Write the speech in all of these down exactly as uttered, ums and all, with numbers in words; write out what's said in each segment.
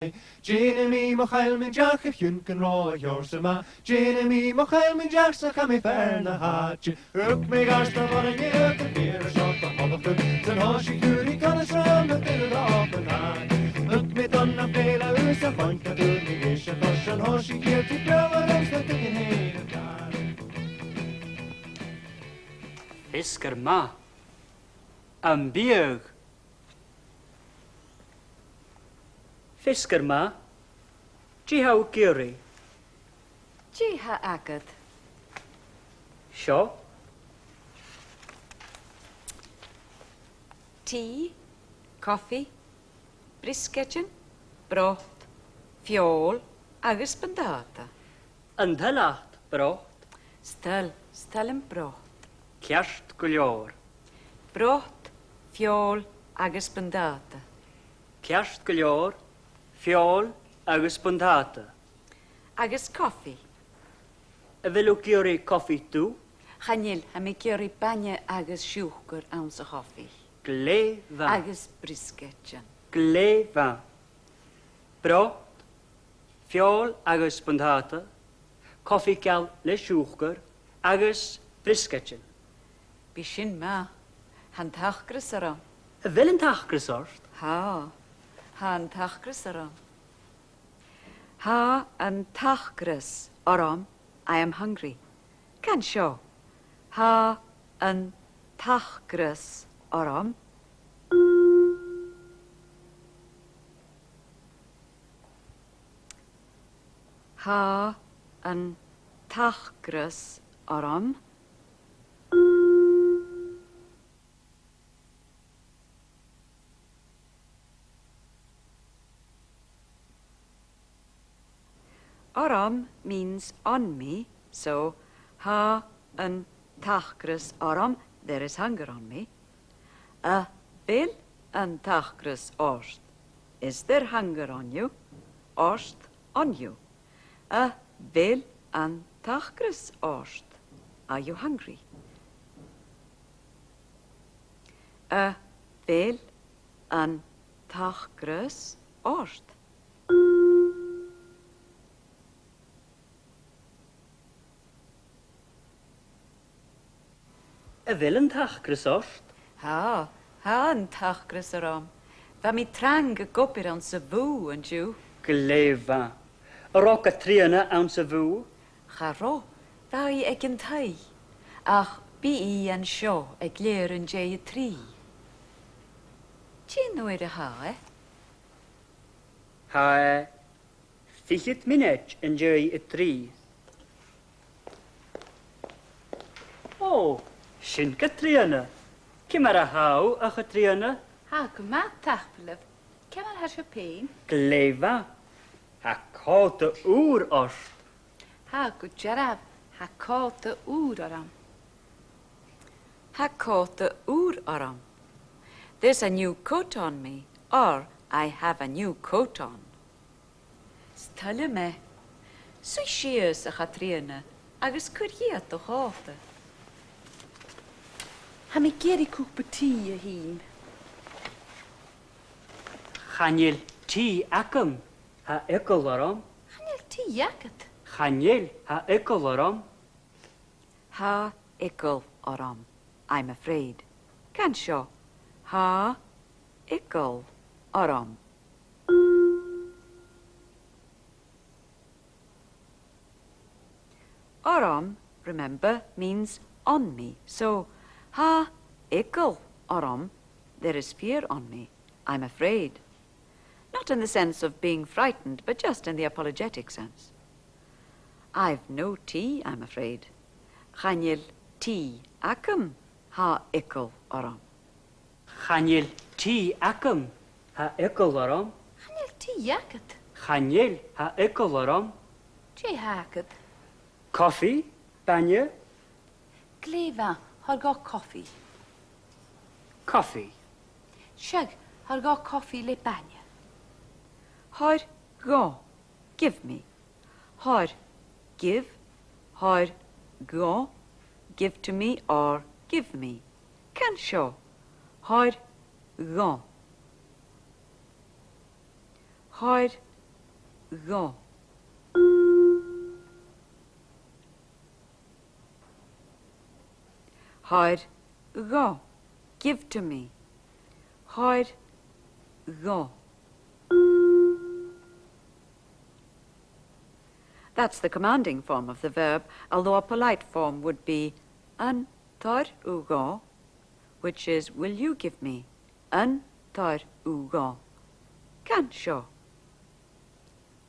Dèanamaid mo chaill mun deach a chionn gun robh a sheòrsa math. Dèanamaid mo chaill mun deach 's cha bhi fear na h-àite. Thug mi gart a' bhorra an iad a bhìr a shot a tholachd. San thòisich Uri Conas ram a bhìr a dh'obann. Thug mi don na bèile us a choin cadún mi gis a chos. San thòisich iad a breabhar ins na tuigin hèin a' gàrraidh. Feasgar math. Am biadh. Feasgar math. Dè tha thu ag iarraidh? Dè tha agad? Seo. Tì, cofaidh, briosgaidean, brot, feòil agus buntàta. An toil leat brot? 'S toil, 's toil leam brot. Ceart gu leòr. Brot, feòil agus buntàta. Ceart gu leòr, feòil agus buntàta. Agus cofaidh. A bheil thu ag iarraidh cofaidh dubh? Chan eil, tha mi ag iarraidh bainne agus siùcar anns a' chofaidh. Glè mhath. Agus briosgaidean. Glè mhath. Brot, feòil agus buntàta, cofaidh geal le siùcar agus briosgaidean. Bidh sin math. Tha an t-acras orm. A bheil an t-acras ort? Tha. Tha an t-acras orm. Tha an t-acras orm. I am hungry. Can seo. Tha an t-acras orm. Tha an t-acras orm. Orm means on me, so tha an t-acras orm, there is hunger on me. A bheil an t-acras ort? Is there hunger on you? Ort, on you. A bheil an t-acras ort? Are you hungry? A bheil an t-acras ort? A bheil an t-acras ort? Tha, tha an t-acras orm. Bha mi trang ag obair anns a' bhùth an-diugh. Glè mhath. An robh Catrìona anns a' bhùth? Cha robh, bha i aig an taigh. Ach bidh i an seo aig leth-uair an dèidh a trì. Dè an uair a tha e? Tha e fichead mionaid an dèidh a trì. Ò, sin Catrìona. Ciamar a tha thu, a Chatrìona? Tha gu math, tapadh leibh. Ciamar a tha sibh fhèin? Glè mhath. Tha còta ùr ort. Tha gu dearbh, tha còta ùr orm. Tha còta ùr orm. There's a new coat on me, or I have a new coat on. 'S toil leam e. Suidh sìos, a Chatrìona, agus cuir dhìot do chòta. Tha mi ag iarraidh cupa tì, a Shìm. Chan eil tì agam, tha eagal orm. Chan eil tì agad. Chan eil, tha eagal orm. Tha eagal orm. I'm afraid. Can seo. Tha eagal orm. Orm, remember, means on me. So, tha eagal orm, there is fear on me. I'm afraid. Not in the sense of being frightened, but just in the apologetic sense. I've no tea, I'm afraid. Chan eil tì agam, tha eagal orm. Chan eil tì agam, tha eagal orm. Chan eil tì agad. Chan eil, tha eagal orm. Dè tha agad? Cofaidh, bainne. Glè mhath, thoir dhomh cofaidh. Cofaidh. Seadh, thoir dhomh cofaidh le bainne. Thoir dhomh, give me. Thoir, give, thoir dhomh, give to me or give me. Can seo, thoir dhomh. Thoir dhomh. Thoir dhomh. Give to me. Thoir dhomh. That's the commanding form of the verb, although a polite form would be an toir thu dhomh, which is, will you give me? An toir thu dhomh. Can seo.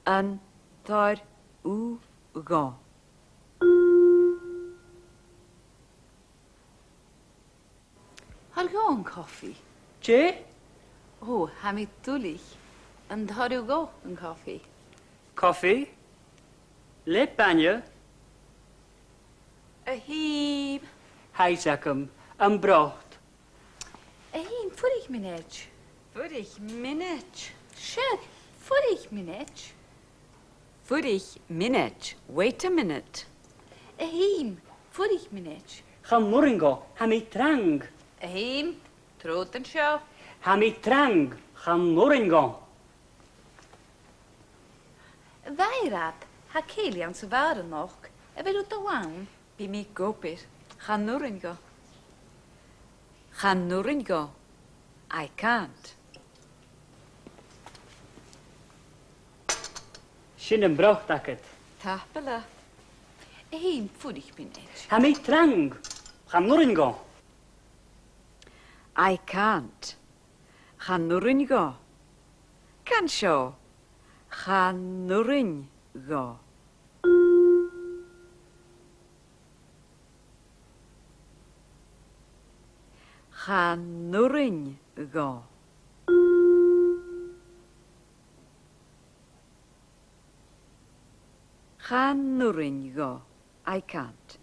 An toir thu dhomh. Thoir dhomh an cofaidh. Dè? Ò, tha mi duilich. An toir thu dhomh an cofaidh? Cofaidh? Le bainne? A Shìm. Tha fhios agam, am brot. A Shìm, fuirich mionaid. Fuirich mionaid. Seadh, fuirich mionaid. Fuirich mionaid. Wait a minute. A Shìm, fuirich mionaid. Chan urrainn dhomh, tha mi trang. A Shìm, trobhad an seo. Tha mi trang, chan urrainn dhomh. A Mhairead, tha cèilidh anns a' bhàr a-nochd, a bheil thu a' dol ann? Bidh mi ag obair, chan urrainn dhomh. Chan urrainn dhomh. I can't. Sin am brot agad. Tapadh leat. A Shìm, fuirich mionaid. Tha mi trang, chan urrainn dhomh. I can't. Chan urrainn dhomh. Can seo. Chan urrainn dhomh. Chan urrainn dhomh. Chan urrainn dhomh. I can't.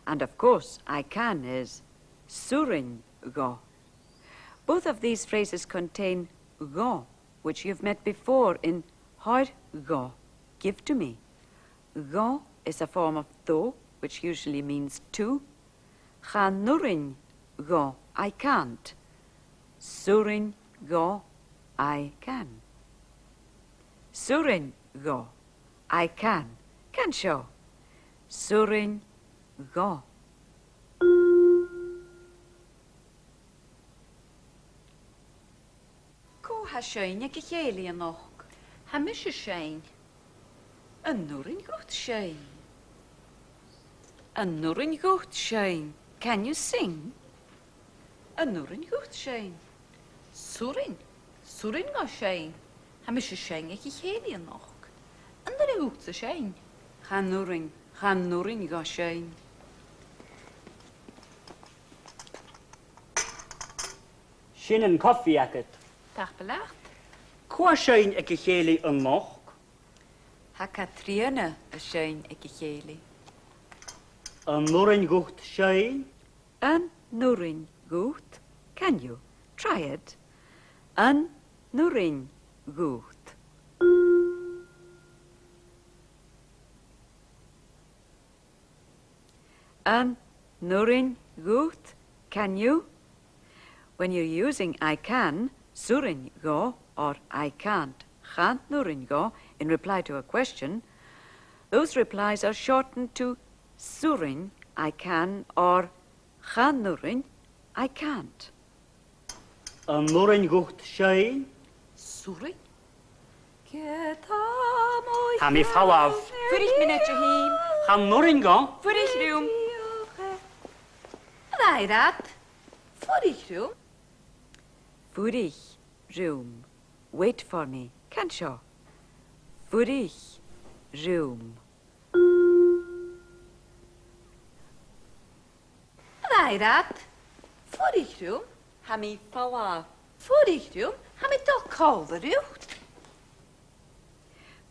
And of course, I can is 's urrainn dhomh. Both of these phrases contain dhomh, which you've met before in thoir dhomh, give to me. Dhomh is a form of dhomh, which usually means to. Chan urrainn dhomh, I can't. 'S urrainn dhomh, I can. 'S urrainn dhomh, I can. Can seo. 'S urrainn dhomh. Cò tha a' seinn aig a' chèilidh a-nochd? Tha mise a' seinn. An urrainn dhut seinn? An urrainn dhut seinn? Can you sing? An urrainn dhut seinn? 'S urrainn, 's urrainn dhomh seinn. Tha mise a' seinn aig a' chèilidh a-nochd. An urrainn dhutsa seinn? Chan urrainn, chan urrainn dhomh seinn. Sin an cofaidh agad. Tapadh leat. Cò tha a' seinn aig a' chèilidh a-nochd? Tha Catrìona a' seinn aig a' chèilidh. An urrainn dhut seinn? An urrainn dhut? Can you? Try it. An urrainn dhut? An urrainn dhut? Can you? When you're using I can, 's urrainn dhomh, or I can't, chan urrainn dhomh, in reply to a question, those replies are shortened to 's urrainn, I can, or chan urrainn, I can't. An urrainn dhut seinn? 'S urrainn. Tha mi a' falbh. Fuirich mionaid, a Shìm. Chan urrainn dhomh. Fuirich rium. A Mhairead, fuirich rium. Fuirich rium. Wait for me. Can seo. Fuirich rium. A Mhairead, fuirich rium. Tha mi a' falbh. Fuirich rium, tha mi a' dol còmhla riut.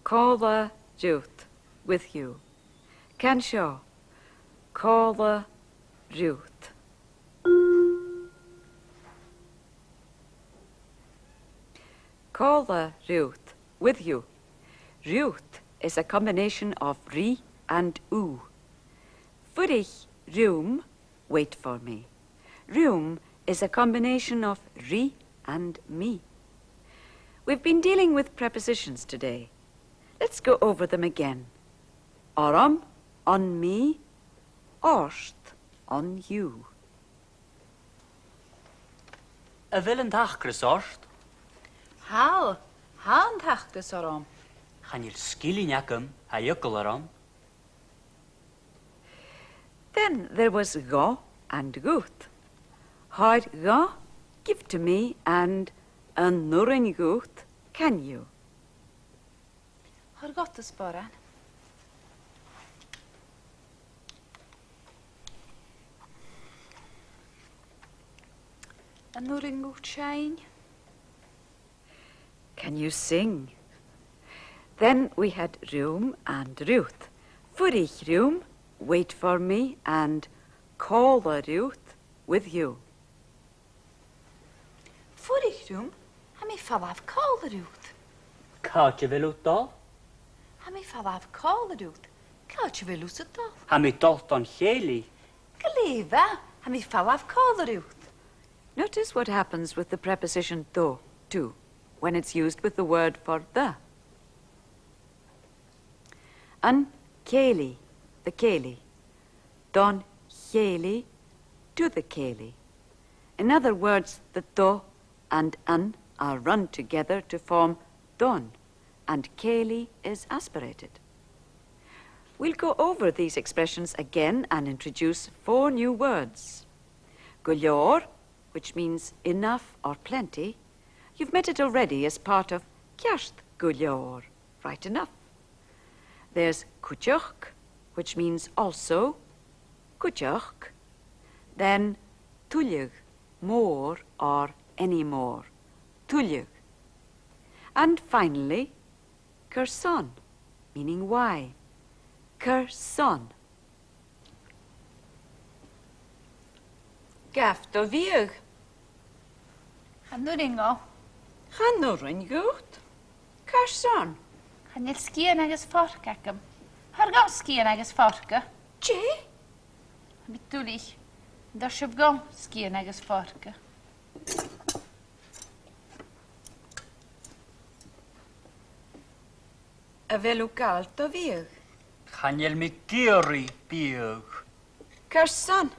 Còmhla riut, with you. Can seo. Còmhla riut. Còmhla riut, with you. Riut is a combination of ri and thu. Fuirich rium, wait for me. Rium is a combination of ri and mi. We've been dealing with prepositions today. Let's go over them again. Orm, on me, ort, on you. A bheil an t-acras ort? Tha, tha an t-acras orm. Chan eil sgillinn agam, tha eagal orm. Then there was dhomh and dhut. Thoir dhomh, give to me, and an urrainn dhut, can you? Thoir dhomh an sporan. An urrainn dhut seinn? Can you sing? Then we had rium and riut. Fuirich rium, wait for me, and còmhla riut, with you. Fuirich rium, tha mi a' falbh còmhla riut. Càit a bheil thu a' dol? Tha mi a' falbh còmhla riut. Càit a bheil thusa a' dol? Tha mi a' dol dhan chèilidh. Glè mhath, tha mi a' falbh còmhla riut. Notice what happens with the preposition do, to, when it's used with the word for the. An cèilidh, the cèilidh. Dhan chèilidh, to the cèilidh. In other words, the do and an are run together to form don, and cèilidh is aspirated. We'll go over these expressions again and introduce four new words. Gu leòr, which means enough or plenty. You've met it already as part of ceart gu leòr, right enough. There's cuideachd, which means also, cuideachd. Then tuilleadh, more or any more. Tuilleadh. And finally, carson, meaning why. Carson. Gabh do bhiadh. Chan urrainn dhomh. Chan urrainn dhut? Carson? Chan eil sgian agus forc agam. Thoir dhomh sgian agus forc. Dè? Tha mi duilich. An toir sibh dhomh sgian agus forc? A bheil thu a' gabhail do bhiadh? Chan eil mi ag iarraidh biadh. Carson?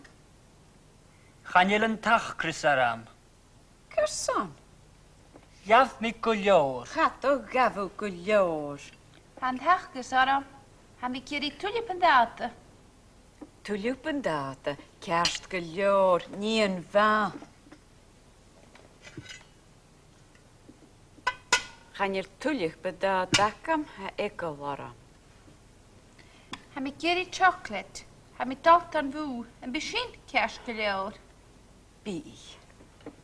Chan eil an t-acras orm. Carson? Ghabh mi gu leòr. Cha do ghabh thu gu leòr. Tha an t-acras orm. Tha mi ag iarraidh tuilleadh buntàta. Tuilleadh buntàta, ceart gu leòr, nighean mhath. Chan eil tuilleadh buntàta agam, tha eagal orm. Tha mi ag iarraidh chocolate, tha mi a' dol dhan bhùth, am bi sin ceart gu leòr? Bidh.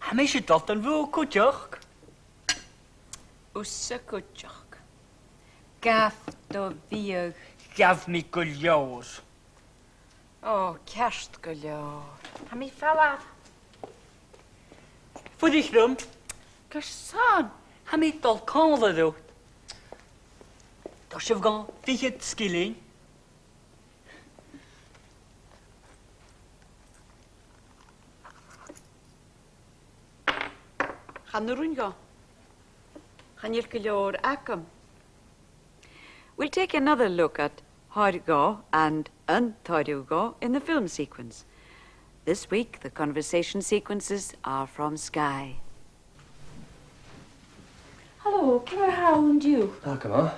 Tha mise a' dol dhan bhùth cuideachd. Thusa cuideachd. Gabh do bhiadh. Ghabh mi gu leòr. Ò, ceart gu leòr. Tha mi a' falbh. Fuirich rium. Carson? Tha mi a' dol còmhla riut. Toir sibh dhomh fichead sgillinn. Chan urrainn dhomh. Chan eil gu leòr agam. We'll take another look at thoir dhomh and an toir thu dhomh in the film sequence. This week, the conversation sequences are from Skye. Hello, ciamar a tha thu an-diugh? Ah, come on.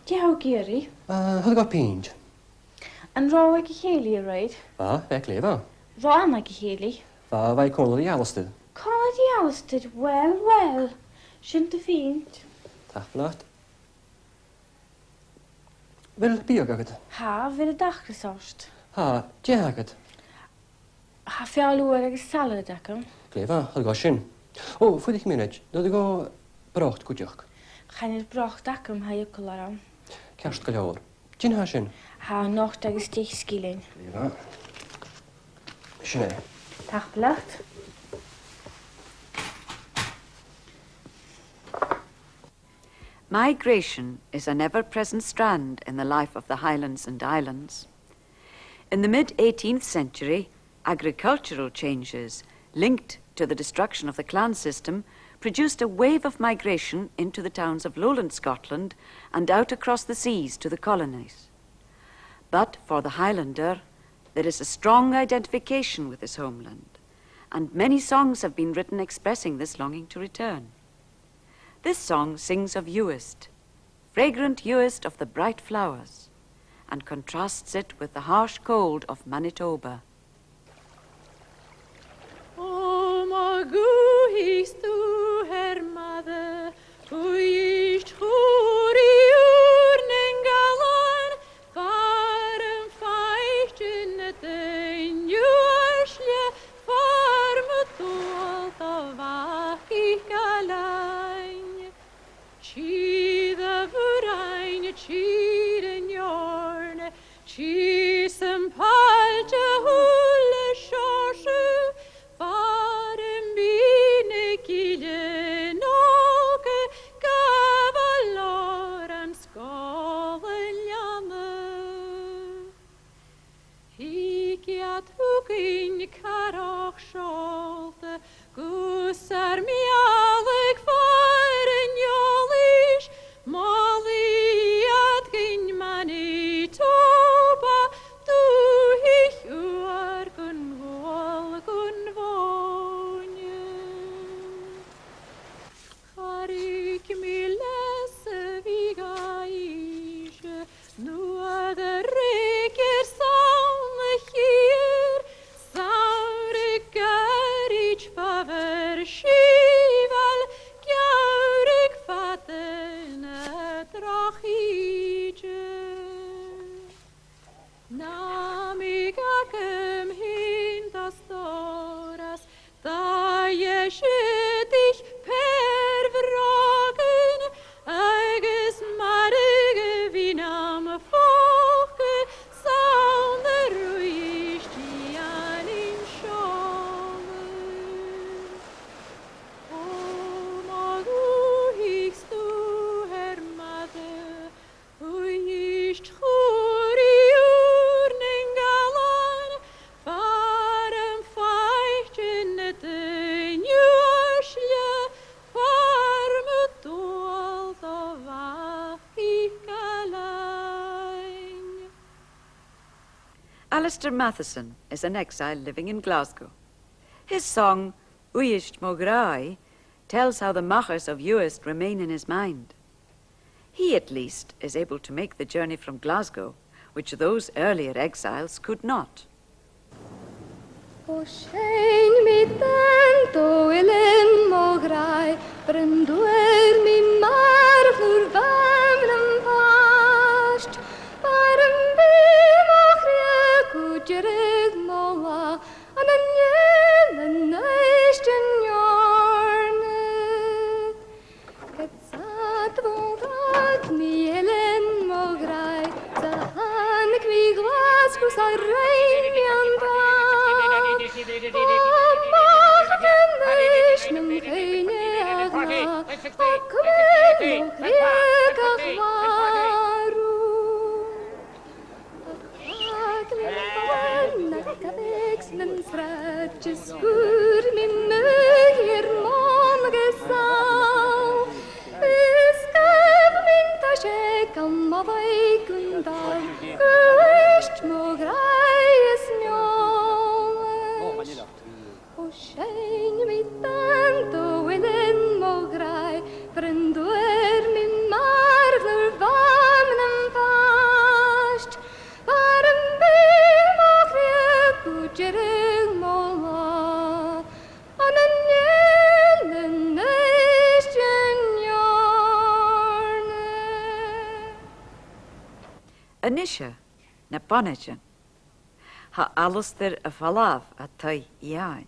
Dè tha thu ag iarraidh? Ah, thoir dhomh pinnt. An robh thu aig a' chèilidh a-raoir? Bha, bha e glè mhath. An robh Anna aig a' chèilidh? Bha, bha i còmhla ri Alasdair. Còmhla ri Alasdair? Uill, uill. Sin do phinnt. Tapadh leat. A bheil biadh agad? Tha, a bheil an t-acras ort? Tha, dè th' agad? Tha feòil fhuar agus salad agam. Glè mhath, thoir dhomh sin. Ò, fuirich mionaid, thoir dhomh brot cuideachd. Chan eil brot agam, tha eagal orm. Ceart gu leòr. Dè tha sin? Tha not agus deich sgillinn. Glè mhath. Sin e. Tapadh leat. Migration is an ever-present strand in the life of the Highlands and Islands. In the mid-eighteenth century, agricultural changes linked to the destruction of the clan system produced a wave of migration into the towns of lowland Scotland and out across the seas to the colonies. But for the Highlander, there is a strong identification with his homeland, and many songs have been written expressing this longing to return. This song sings of Uist, fragrant Uist of the bright flowers, and contrasts it with the harsh cold of Manitoba. O mo dhùthaich 's tu air m' aire, Uist chùbhraidh ùr nan Gàidheal, far am faigh sinn na daoine uaisle, far mu d' fhuil do mhac Mhic Ailein. Tìr a' mhòrain, tìr an eòrna, tìr sam pailteas a h-uile seòrsa, far am bi na gillean òga, gabhail òran sgoil a' leantainn. Thig iad thugainn, cathrach seòlta, gus ar mealladh far an eòlais, molaidh iad dhuinn Manitoba, dùthaich fhuar gun mhòine gun mhòine. Cha ruig mi leas a bhith ga innse, nuair a ruig airson a' chiad samhradh, goirid fo bhàrr sìobhail, geamhradh fada na drochíde. Nam biodh agam fhìn do stòras, dà dheisibhidich pèar bhrògan, agus marbhadh a bhith nam phòca, 's ann a ruith dìon an seòlaidh. O mo dhùthaich 's tu air m' aire, Uist chùbhraidh ùr nan Gàidheal, far am faigh sinn na daoine uaisle, far mu d' fhuil do mhac Mhic Ailein. Alasdair Matheson is an exile living in Glasgow. His song, Uibhist mo ghràidh, tells how the machairs of Uist remain in his mind. He, at least, is able to make the journey from Glasgow, which those earlier exiles could not. O seinn mi dàn do dh'uile mo ghràidh, bron d' fhuair mi mar fhlùr bhàn nam phàiste, far am bi mo chridhe gu deireadh mo là, ann an eilean Uibhist an Eòrna. Ged 's a dh'fhàg mi eilean mo ghràidh, 's a thàinig mi Ghlaschu 's a rinn mi an dàn, a-mach a-nis nam chuimhne a ghràidh, a' cumail mo chridhe gach mhàireach. Ach fàg mi am bàrr na gabhaig 's nan sràid is fhuair mi m' aoigh air mòn gu sàmh. Is ghabh mi an toiseach mo bheatha gun dàil, Uibhist mo ghràidh is m' eòlais. O seinn mi dàn do dh'uile mo ghràidh, bron d' fhuair mi mar fhlùr bhàn nam phàiste, far am bi mo chridhe gu deireadh mo là, ann an eilean Uibhist an Eòrna. A-nise, na bonaidean. Tha Alasdair a' falbh à taigh Iain.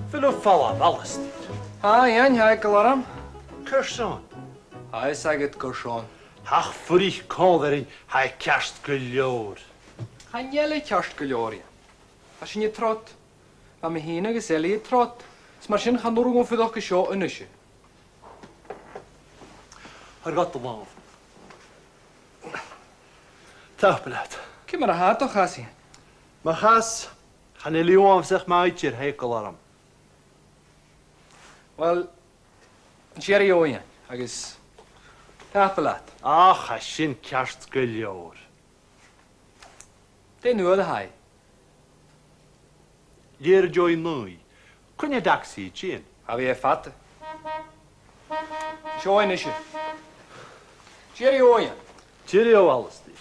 Bheil thu a' falbh, Alasdair? Tha, Iain, tha eagal orm. Carson? Tha fhios agad carson. Ach fuirich còmhla rinn, tha e ceart gu leòr. Chan eil e ceart gu leòr, Iain. Tha sinne trod. Tha mi fhìn agus Ellie trod. Is mar sin, chan urrainn dhomh fuireach an seo a-nise. Thoir dhomh do làmh. Tapadh leat. Ciamar a tha do chas-sa? Mo chas, chan eil i uabhasach math idir, tha eagal orm. Uill, cheerio, Iain, agus tapadh leat. Ach, tha sin ceart gu leòr. Dè an uair a tha e? Leth-uair an dèidh naoi. Cuin a thachair e? Cha bhi e fada. Seo e a-nise. Cheerio, Iain. Cheerio, Alasdair.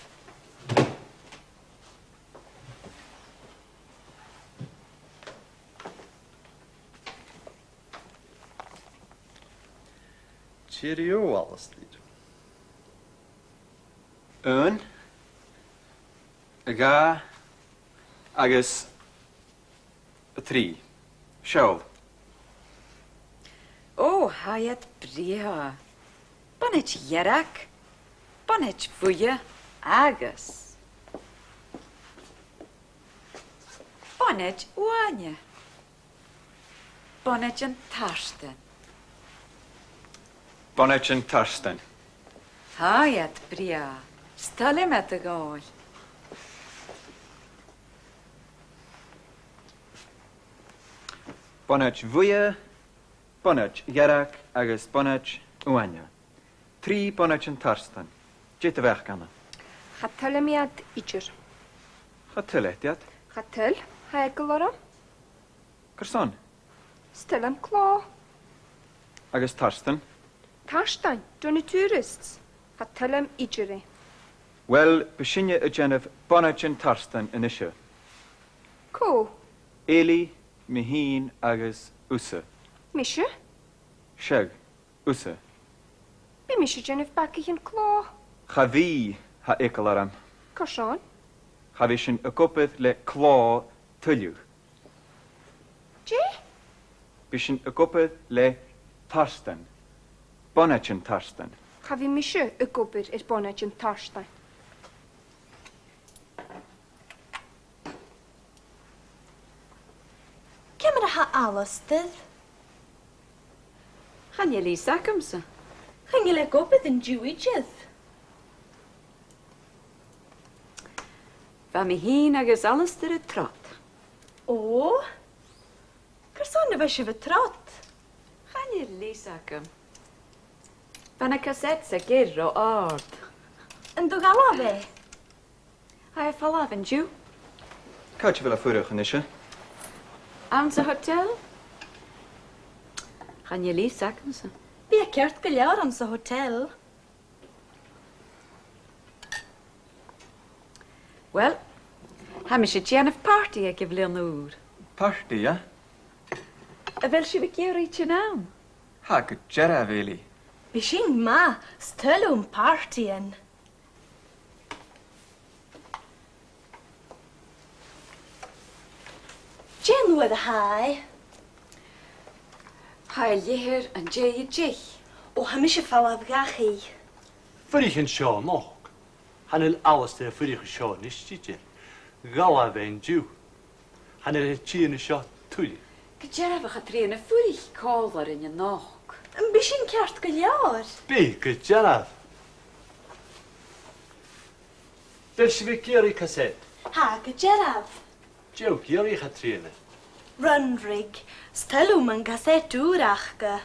Cheerio, Alasdair. Aon, a dhà agus a trì. Seall. Ò, tha iad brèagha. Bonaid dhearg, bonaid bhuidhe agus bonaid uaine. Bonaid an tartain. Bonaid an tartain. Tha iad brèagha. 'S toil leam iad, a ghaoil. Bonaid bhuidhe, bonaid dhearg agus bonaid uaine. Trì bonaid an tartain. Dè do bheachd, Anna? Cha toil leam iad idir. Cha toil leat iad? Cha toil, tha eagal orm. Carson? 'S toil leam clò. Agus tartan? Tartan, do na tourists. Cha toil leam idir e. Uill, bidh sinne a' dèanamh bonaid an tartain a-nise. Cò? Eilidh, mi fhìn agus thusa. Mise? Seadh, thusa. Bidh mise a' dèanamh bagaichean clò. Cha bhi, tha eagal orm. Carson? Cha bhi sinn ag obair le clò tuilleadh. Dè? Bidh sinn ag obair le tartan. Bonaid an tartain. Cha bhi mise ag obair air bonaid an tartain. Ciamar a tha Alasdair? Chan eil fhios agamsa. Chan eil e ag obair an-diugh idir. Bha mi fhìn agus Alasdair a' trod. Ò? Carson a bha sibh a' trod? Chan eil fhios agam. Bha na cassettes aige ro àrd. An do dh'fhalbh e? Tha e a' falbh an-diugh. Càit a bheil e a' fuireach a-nise? Anns a' hotel? Chan eil fhios agamsa. Bidh e ceart gu leòr anns a' hotel. Uill, tha mise a' dèanamh party aig a' Bhliadhn' Ùr. Party, eh? A bheil sibh ag iarraidh tighinn ann? Tha, gu dearbh, Eilidh. Bidh sin math, 's toil leam partaidhean. Dè an uair a tha e? Tha e leth-uair an dèidh a deich. Ò, tha mise a' falbh dhachaigh. Fuirich an seo a-nochd. Chan eil Alasdair a' fuireach an seo a-nis idir. Dh'fhalbh e an-diugh. Chan eil e a' tighinn an seo tuilleadh. Gu dearbh, a Chatrìona, fuirich còmhla rinn a-nochd. Am bi sin ceart gu leòr? Bidh, gu dearbh. A bheil sibh ag iarraidh cassette? Tha, gu dearbh. Dè tha thu ag iarraidh, a Chatrìona? Runrig, 's toil leam an cassette ùr aca.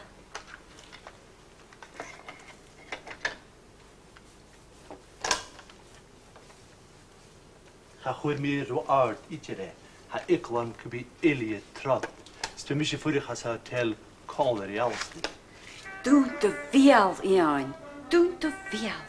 Cha chuir mi ro àrd idir e. Tha eagal orm gum bi Eilidh a' trod. 'S bidh mise a' fuireach anns an hotel còmhla ri Alasdair. Dùin do bheul, Iain. Dùin do bheul.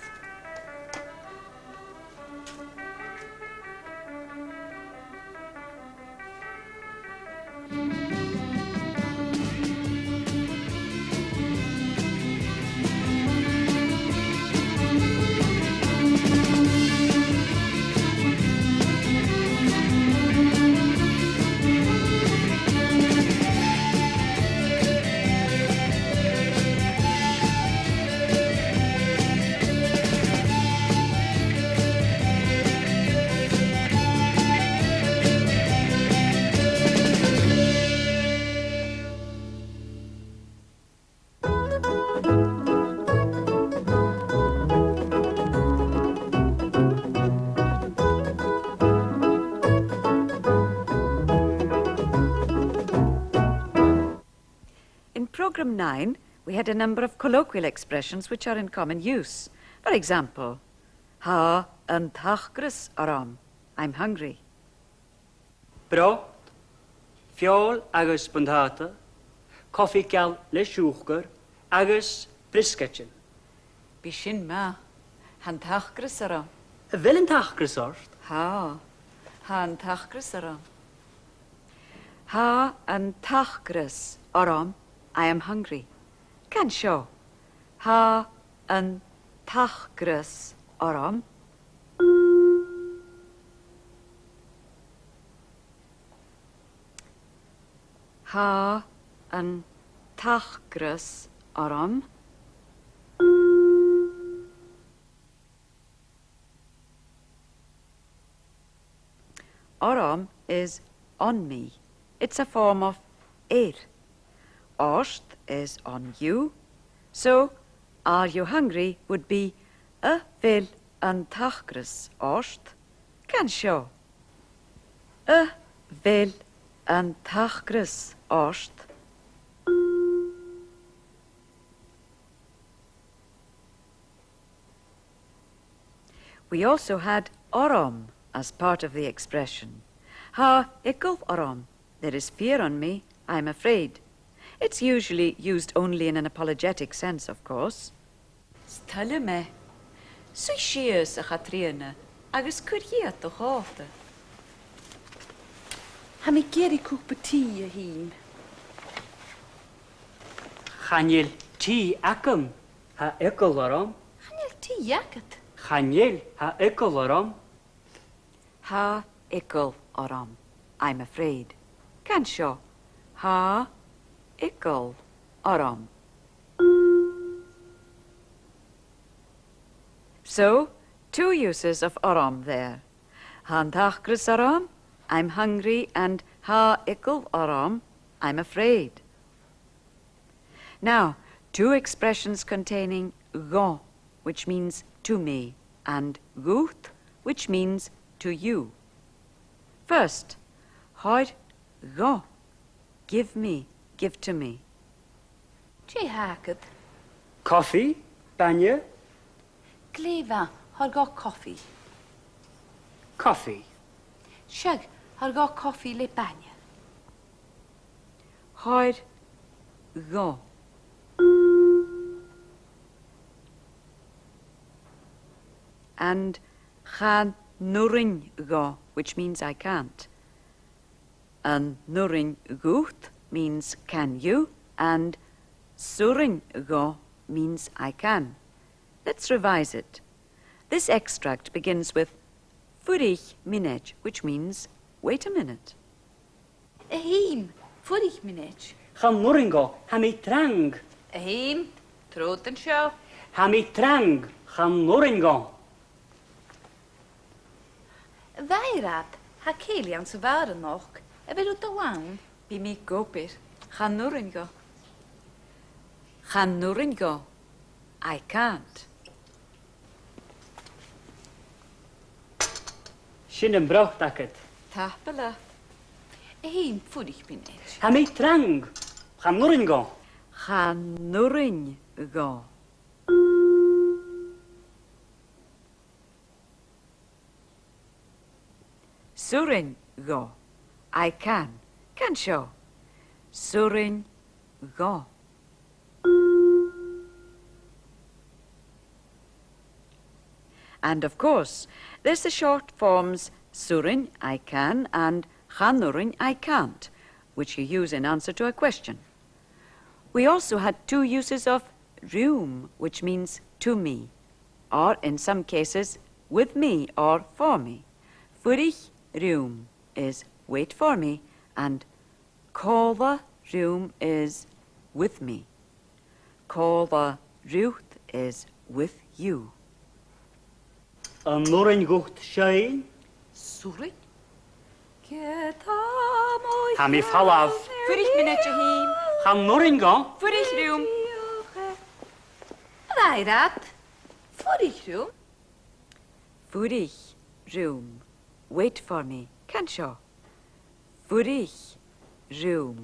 Programme nine, we had a number of colloquial expressions which are in common use. For example, tha an t-acras orm, I'm hungry. Brot, feòil agus buntàta, cofaidh geal le siùcar agus briosgaidean. Bidh sin math. Tha an t-acras orm. A bheil an t-acras ort? Tha. Tha an t-acras orm. Tha an t-acras orm, I am hungry. Can seo. Tha an t-acras orm. Tha an t-acras orm. Orm is on me. It's a form of air. Ort is on you. So, are you hungry would be, a bheil an t-acras ort? Can seo. A bheil an t-acras ort? We also had orm as part of the expression. Tha eagal orm. There is fear on me, I'm afraid. It's usually used only in an apologetic sense, of course. 'S toil leam e. Suidh sìos, a Chatrìona, agus cuir dhìot do chòta. Tha mi ag iarraidh cupa tì, a Shìm. Chan eil tì agam, tha eagal orm. Chan eil tì agad. Chan eil, tha eagal orm. Tha eagal orm, I'm afraid. Can seo. Tha eagal orm. So, two uses of orm there. Tha an t-acras orm, I'm hungry, and tha eagal orm, I'm afraid. Now, two expressions containing dhomh, which means to me, and dhut, which means to you. First, thoir dhomh, give me, give to me. Dè th' agad? Cofaidh, bainne? Glè mhath, thoir dhomh cofaidh. Cofaidh. Seadh, thoir dhomh cofaidh le bainne. Thoir dhomh. And chan urrainn dhomh, which means I can't. An urrainn dhut means can you, and 's urrainn dhomh means I can. Let's revise it. This extract begins with fuirich mionaid, which means wait a minute. A Shìm, fuirich mionaid. Chan urrainn dhomh, tha mi trang. A Shìm, trobhad an seo. Tha mi trang, chan urrainn dhomh. A Mhairead, tha cèilidh anns a' bhàr a-nochd, a bheil thu a' dol ann? Bidh mi ag obair, chan urrainn dhomh. Chan urrainn dhomh, I can't. Sin am brot agad. Tapadh leat. A Shìm, fuirich mionaid. Tha mi trang, chan urrainn dhomh. Chan urrainn dhomh. 'S urrainn dhomh. I can. Can seo. 'S urrainn dhomh. And of course, there's the short forms 's urrainn, I can, and chan urrainn, I can't, which you use in answer to a question. We also had two uses of rium, which means to me, or in some cases, with me or for me. Fuirich rium is wait for me, and còmhla rium is with me. Còmhla riut is with you. An urrainn dhut seinn? 'S urrainn. Tha mi falamh. Fuirich mionaid, a Shìm. Chan urrainn dhomh. Fuirich rium. A Mhairead, fuirich rium. Fuirich rium. Wait for me. Can seo. Fuirich rium.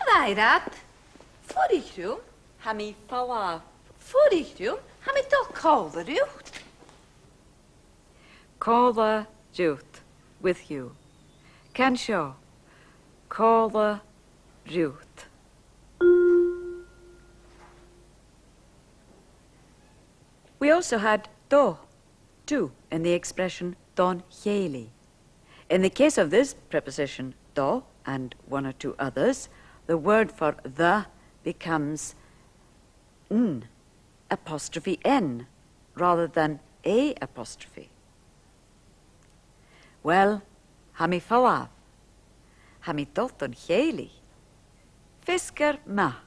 Madainn mhath. Fuirich rium. Tha mi a' falbh. Fuirich rium. Tha mi a' dol còmhla riut. Còmhla riut. With you. Can seo. Còmhla riut. We also had do, to, in the expression don chèilidh. In the case of this preposition, do, and one or two others, the word for the becomes n apostrophe n rather than a apostrophe. Well, tha mi a' falbh. Tha mi a' dol don chèilidh. Feasgar math.